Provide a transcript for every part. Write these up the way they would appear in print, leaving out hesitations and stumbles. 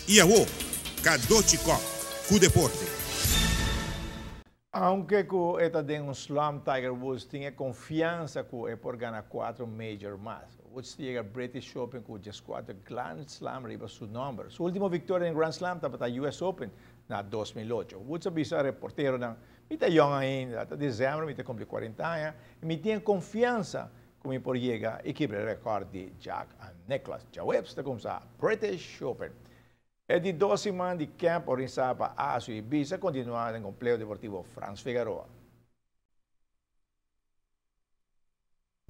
I awo, Cadochi Kock ku deporte. Aunke ku e ta den un slump Tiger Woods tin e konfiansa ku e por gana kuatro major mas. Woods ta yega British Open ku dieskuater Grand Slam riba su nòmber. Su ultimo viktoria den Grand Slam tabata US Open na 2008. Woods a bisa reporteronan, Mi ta yòn ainda, ta desèmber mi ta kumpli kuarenta aña i mi tin e konfiansa ku mi por yega i kibra e rekòrt di Jack Nicklaus. Djaweps ta kumsa British Open. E di dos siman di kèmp organisá pa ASU i bis a kontinuá den Kompleho Deportivo Frans Figaroa.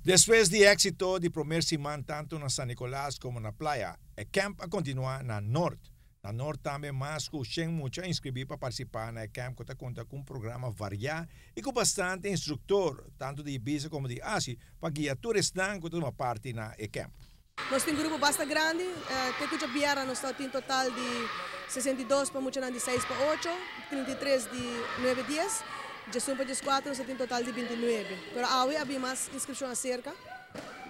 Despues di éksito di promer siman tantu na San Nicolas komo na Playa, e kèmp a kontinuá na Nort. Na Nort tambe mas ku shen mucha a inskribí pa partisipá na e kèmp ku ta konta ku un programa variá i ku bastante instruktor, tantu di Ibiza komo di Azi, pa guia tur esnan ku ta tuma parti na e kèmp. Nos tin grupo basta grandi, te ku djabièrnè nos ta tin total di 62 pa muchanan di seis pa ocho, 33 di nuebe dies, djesun pa djeskuater nos ta tin total di bintinuebe. Pero awe a bin mas inskripshon aserka,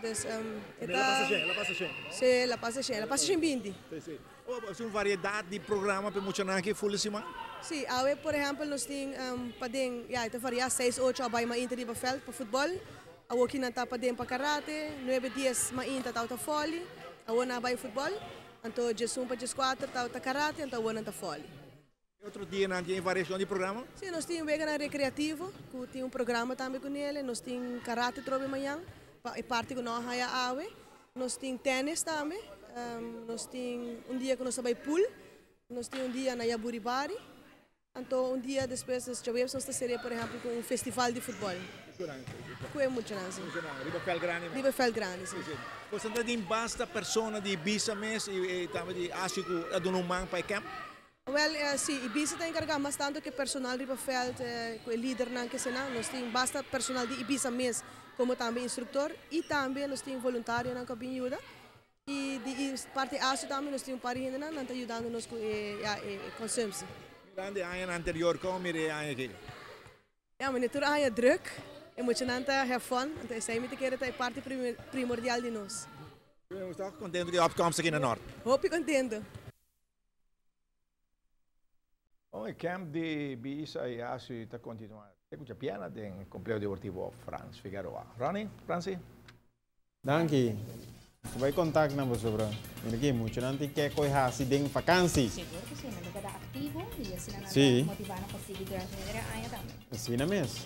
dus e ta. La pasa shen, la pasa shen. Si, la pasa shen, la pasa shen binti. Si, si. Oh, un variedat di programa pa e muchanan aki ful di siman? Si, awe por ehèmpel nos tin paden, ya e ta variá, seis ocho a bai mainta riba vèlt pa futbòl. Awoki nan ta paden pa karate, nuebe dies mainta tawata fòli, awor nan a bai futbòl, anto diesun pa dieskuater tawata karate, anto awor nan ta fòli. E otro dianan tin e variashon di programa? Si, nos tin weganan rekreativo ku tin un programa tambe ku nele, nos tin karate trobe mañan pa e parti ku no a haya awe, nos tin tènis tambe, nos tin un dia ku nos ta bai pool, nos tin un dia na Yaburibari. Anto un dia despues nos djaweps nos ta seria por ehempel ku un festival di futbol. Ku e muchanan si. Riba veld grandi mes. Riba veld grandi si. Pues nan ta tin basta persona di Ibiza mes i tambe di Asia ku a duna un man pa e camp? Wel si, Ibiza ta enkargá mas tantu ku e personal riba veld, ku e lidernan kesenan. Nos tin basta personal di Ibiza mes komo tambe instruktor i tambe nos tin voluntarionan ku a bin yuda. I di parti Asia tambe nos tin un par di hendenan, nan ta yudando nos ku e ya e consumptie. Mirando e añanan anterior, kon mira e aña aki? Ya, mane tur aña druk, e muchanan ta have fun, anto esei mi ta kere ta e parti primordial di nos. Bo ta contento ku e opkomst aki na Nort? Hopi contento. Bon, e camp di Bisa y Asu ta continua te cu djabièrnè den Compleho Deportivo Frans Figaroa. Ronnie, Francie. Danki. Nos ta bai kontak nan pasobra mira ki muchanan tin ke koe hasi den vakansi. Sigur ku si, nan ta keda aktivo i asina nan ta motivá nan pa sigui durante henter e aña tambe. Asina mes.